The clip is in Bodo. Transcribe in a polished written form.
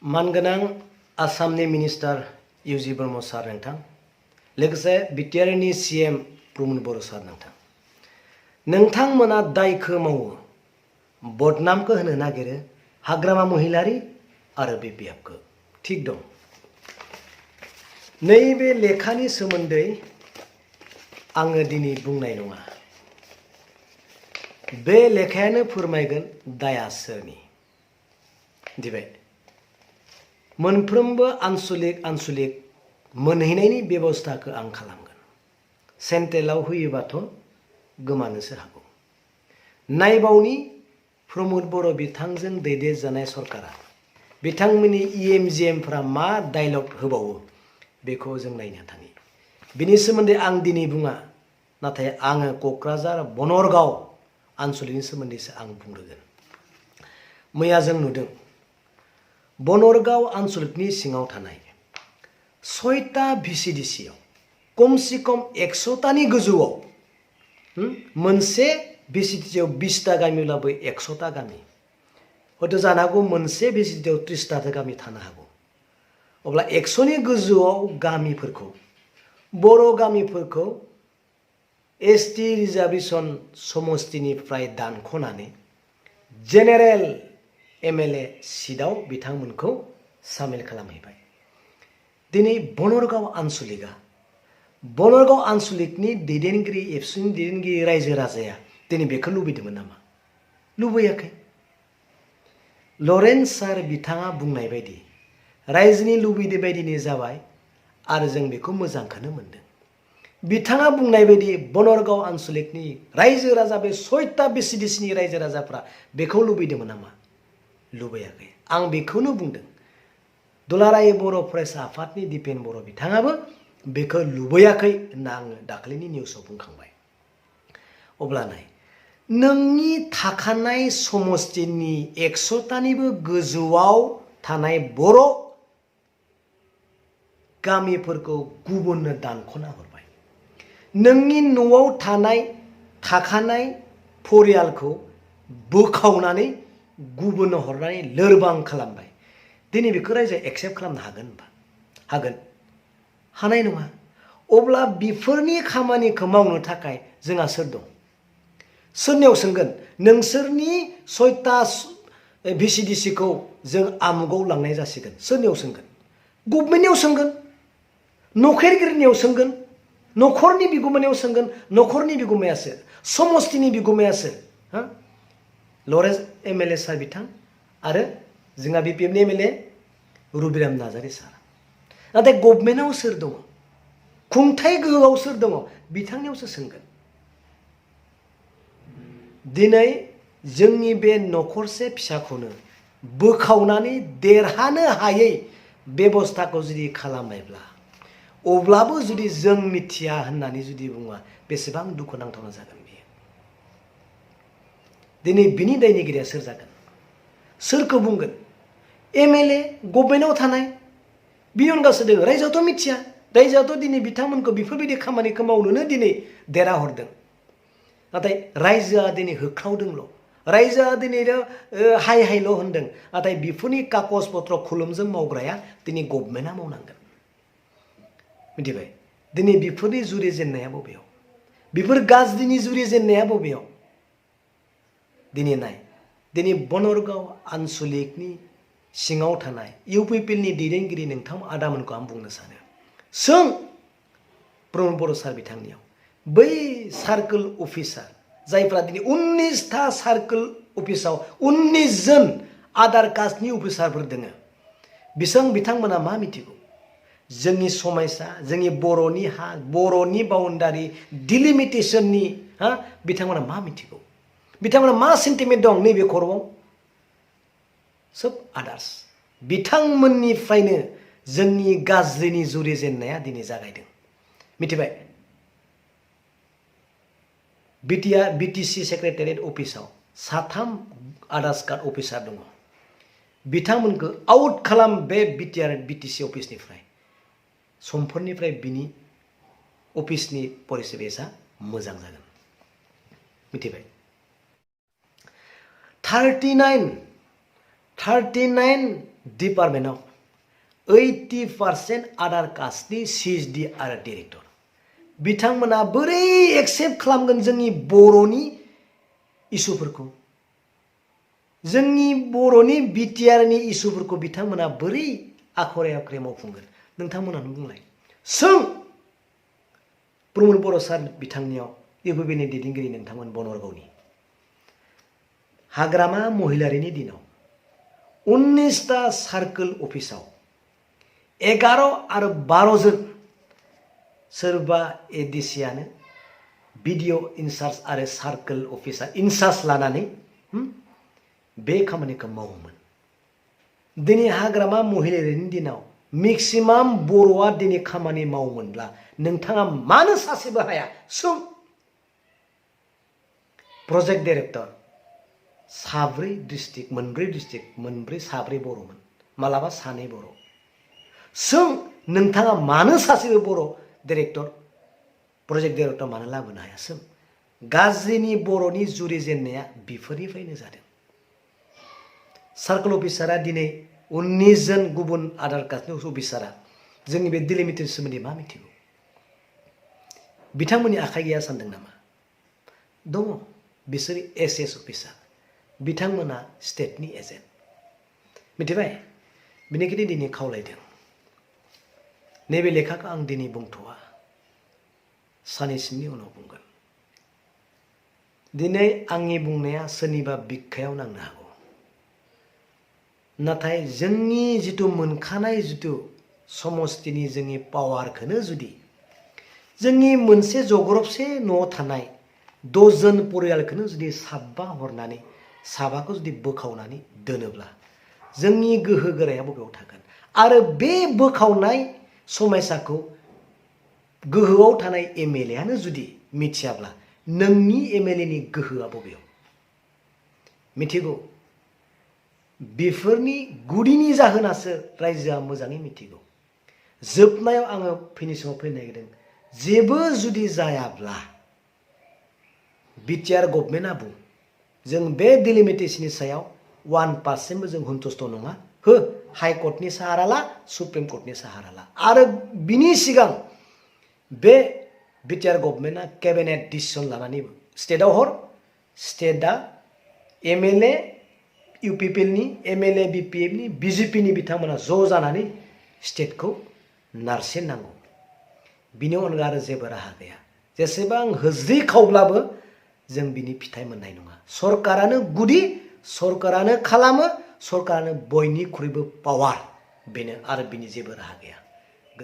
मानगोनां आसामनि मिनिस्टार इउजि ब्रह्म सार नोंथां, लोगोसे बिटिआरनि सीएम प्रमद बर' सार नोंथां, नोंथांमोना दायखौ मावो, बदनामखौ होनो नागिरो हाग्रामा महिलारि आरो बिपिएफखौ। थिग दं। नैबे लेखानि सोमोन्दै आङो दिनै बुंनाय नङा। बे लेखायानो फोरमायगोन दाया सोरनि। दिबाय मोनफ्रोमबो आनसलिक मोनहैनायनि बेबस्थाखौ आं खालामगोन। सेन्ट्रेलाव होयोबाथ' गोमानोसो हागौ। नायबावनि प्रमद बर' बिथांजों दैदेनजानाय सरकारा बिथांमोननि इएमजिएमफ्रा मा डायलग होबावो बेखौ जों नायनो थाङो। बिनि सोमोन्दै आं दिनै बुङा, नाथाय आङो क'क्राझार बनरगाव आनसलिकनि सोमोन्दैसो आं बुंग्रोगोन। मैया जों नुदों बनरगाव आनसलिकनि सिङाव थानाय 6टा भिसिडिसिआव कमसे कम 100टानि गोजौआव मोनसे भिसिडिसिआव 20टा गामिब्लाबो 100टा गामि, हयथ' जानो हागौ मोनसे भिसिडिसिआव 30टा गामि थानो हागौ। अब्ला 100नि गोजौआव गामिफोरखौ, बर' गामिफोरखौ एसटि रिजार्भेसन समस्तिनिफ्राय दानख'नानै जेनेरेल एमएलए सिटआव बिथांमोनखौ सामिल खालामहैबाय। दिनै बनरगाव आनसलिकनि दैदेनगिरि एबसुनि दैदेनगिरि रायजो राजाया दिनै बेखौ लुबैदोंमोन नामा? लुबैयाखै। लरेन्स सार बिथाङा बुंनाय बायदि रायजोनि लुबैनाय बायदिनो जाबाय आरो जों बेखौ मोजांखौनो मोनदों। बिथाङा बुंनाय बायदि बनरगाव आनसलिकनि रायजो राजा, बे 6टा भिसिडिसिनि रायजो राजाफ्रा बेखौ लुबैदोंमोन नामा? लुबैयाखै। आं बेखौनो बुंदों। दुलाराय बर' फरायसा आफादनि दिपेन बर' बिथाङाबो बेखौ लुबैयाखै होनना आङो दाख्लैनि निउसाव बुंखांबाय। अब्ला नाय, नोंनि थाखानाय समस्तिनि 100टानिबो गोजौआव थानाय बर' गामिफोरखौ गुबुननो दानख'ना हरबाय। नोंनि न'आव थाखानाय फरियालखौ बोखावनानै गुबुननो हरनानै लोरबां खालामबाय। दिनै बेखौ रायजोआ एक्सेप्ट खालामनो हागोन होनबा? हागोन? हानाय नङा। अब्ला बेफोरनि खामानिखौ मावनो थाखाय जोंहा सोर दं? सोरनियाव सोंगोन? नोंसोरनि 6टा भिसिडिसिखौ जों आमुगाव लांनाय जासिगोन। सोरनियाव सोंगोन? गभर्नमेन्टनियाव सोंगोन, न'खरगिरिनियाव सोंगोन, न'खरनि बिगुमानियाव सोंगोन। न'खरनि बिगुमायासो, समस्तिनि बिगुमायासो लरेन्स एमएलए सार बिथां आरो जोंहा बिपिएफनि एमएलए रुबिराम नार्जारी सार। नाथाय गभर्नमेन्टआव सोर दङ? खुंथाय गोहोआव सोर दङ? बिथांनियावसो सोंगोन। दिनै जोंनि बे न'खरसे फिसाखौनो बोखावनानै देरहानो हायै बेबस्थाखौ जुदि खालामबायब्ला, अब्लाबो जुदि जों मिथिया होननानै जुदि बुङा, बेसेबां दुखुनांथावना जागोन बेयो। दिनै बिनि दायनिगिरिया सोर जागोन? सोरखौ बुंगोन? एमएलए गभर्नमेन्टआव थानाय, बिनि अनगासो दङ। रायजोआथ' मिथिया। रायजोआथ' दिनै बिथांमोनखौ बेफोरबायदि खामानिखौ मावनोनो दिनै देरहाहरदों। नाथाय रायजोआ दिनै होख्रावदोंल'। रायजोआ दिनै हाय हायल' होनदों। नाथाय बेफोरनि कागज पत्र खलमजों मावग्राया दिनै गभर्नमेन्टआ मावनांगोन। मिथिबाय? दिनै बेफोरनि जुरिजेननाया बबेयाव? बेफोर गाज्रिनि जुरिजेननाया बबेयाव? दिनै नाय, दिनै बनरगाव आनसलिकनि सिङाव थानाय इउपिपिएलनि दैदेनगिरि नोंथां आदामोनखौ आं बुंनो सानो, सों प्रमद बर' सार बिथांनियाव। बै सार्कोल अफिसार जायफ्रा दिनै 19टा सार्कोल अफिसाव 19 जन आदार कास्टनि अफिसारफोर दङ, बिथांमोना मा मिथिगौ? जोंनि समयसा, जोंनि बर'नि हा, बर'नि बाउन्डारि डिलिमिटेसननि बिथांमोना मा मिथिगौ? बिथांमोना मा सेन्टिमेन्ट दं नैबे खर'आव? सोब आदार्स। बिथांमोननिफ्रायनो जोंनि गाज्रिनि जुरिजेननाया दिनै जागायदों। मिथिबाय? बिटिसि सेक्रेटारियेट अफिसाव 3 आदार्स कार्ड अफिसार दङ। बिथांमोनखौ आउट खालाम बे बिटिसि अफिसनिफ्राय। समफोरनिफ्राय बिनि अफिसनि परिबेसा मोजां जागोन। मिथिबाय? 39 39 डिपार्टमेन्टआव 80% आदार कास्टनि CSD आरो डिरेक्टर बिथांमोना बोरै एक्सेप्ट खालामगोन जोंनि बर'नि इसुफोरखौ जोंनि बर'नि बिटिआरनि इसुफोरखौ बिथांमोना बोरै आखरे आखरे मावफुंगोन नोंथांमोनानो बुंलाय सों प्रमद बर' सार बिथांनियाव इउपिपिनि दैदेनगिरि नोंथांमोन बनरगावनि हाग्रामा महिलारिनि दिनाव 19टा सार्कोल अफिसाव 11 आरो 12 जन सोरबा एडिसियानो भिडिअ इनचार्ज आरो सार्कोल अफिसार इनचार्ज लानानै बे खामानिखौ मावोमोन दिनै हाग्रामा महिलारिनि दिनाव मेक्सिमाम बर'आ दिनै खामानि मावोमोनब्ला नोंथाङा मानो सासेबो हाया सों प्रजेक्ट डाइरेक्टर साब्रै डिस्ट्रिक्ट मोनब्रै साब्रै बर'मोन मालाबा सानै बर' सों नोंथाङा मानो सासेबो बर' डाइरेक्टर प्रजेक्ट डाइरेक्टर मानो लाबोनो हाया सों गाज्रिनि बर'नि जुरिजेननाया बिफोरनिफ्रायनो जादों सार्कोल अफिसारा दिनै 19 जन गुबुन आधार कास्टनि अफिसारा जोंनि बे डिलिमिटेडनि सोमोन्दै मा मिथिगौ बिथांमोननि आखाइ गैया सानदों नामा दङ बिसोर एसएस अफिसार बिथांमोना स्टेटनि एजेन्ट मिथिबाय बेनिखायनो दिनै खावलायदों नैबे लेखाखौ आं दिनै बुंथ'वा सानैसोनि उनाव बुंगोन दिनै आंनि बुंनाया सोरनिबा बिखायाव नांनो हागौ नाथाय जोंनि जिथु मोनखानाय जिथु समस्तिनि जोंनि पावारखौनो जुदि जोंनि मोनसे जग्रबसे न'आव थानाय 10 जन परियालखौनो जुदि साबा हरनानै साबाखौ जुदि बोखावनानै दोनोब्ला जोंनि गोहो गोराया बबेयाव थागोन आरो बे बोखावनाय समायसाखौ गोहोआव थानाय एमएलए आनो जुदि मिथियाब्ला नोंनि एमएलए नि गोहोआ बबेयाव मिथिगौ बेफोरनि गुदिनि जाहोनासो रायजोआ मोजाङै मिथिगौ जोबनायाव आङो फिनिशिंआव फैनो नागिरदों जेबो जुदि जायाब्ला बिटिआर गभर्नमेन्टआ बुं जों बे डिलिमिटेशननि सायाव 1% जों सन्तुष्ट नङा हो हाइकर्टनि साहारा ला सुप्रिम कर्टनि साहारा ला आरो बिनि सिगां बे बिटिआर गभर्नमेन्टआ केबिनेट डिसिसन लानानै स्टेटआव हर स्टेटआ एमएलए इउपिपिएलनि एमएलए बिपिएफनि बिजेपिनि बिथांमोना ज' जानानै स्टेटखौ नारसिननांगौ बिनि अनगा आरो जेबो राहा गैया जेसेबां होज्रि खावब्लाबो जों बिनि फिथाइ मोननाय नङा सरकारानो गुदि सरकारानो खालामो सरकारानो बयनिख्रुइबो पावार बेनो आरो बिनि जेबो राहा गैया